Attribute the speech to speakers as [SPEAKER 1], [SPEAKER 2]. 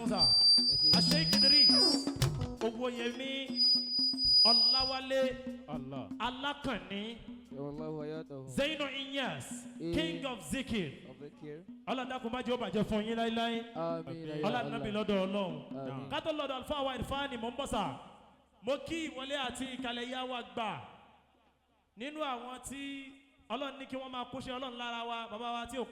[SPEAKER 1] Ṣeun sà. Sheikh Idris Owóyẹmí Ọláwálé
[SPEAKER 2] Allah.
[SPEAKER 1] Alákànní
[SPEAKER 3] Wallahu hayatahu.
[SPEAKER 1] Zainu Inyas, King of Zikir.
[SPEAKER 3] Of the care.
[SPEAKER 1] Ọlọ́dàkùn má jẹ́ ó bàjẹ́ fún yín láíláí.
[SPEAKER 3] Àmín ya
[SPEAKER 1] Ọlọ́dàbí
[SPEAKER 3] Allah.
[SPEAKER 1] lọ́dọ̀ Ọlọ́run.
[SPEAKER 3] Àmín.
[SPEAKER 1] Kátó lọ́dọ̀ Alfa wa Irfani, mò ń bọ̀ sà. Mo kí ìwọlé àti ìkàlẹ̀ yá wa gbà nínú àwọn tí Ọlọ́run ní kí wọ́n máa kóṣe Ọlọ́run lára wa, bàbá wa tí ò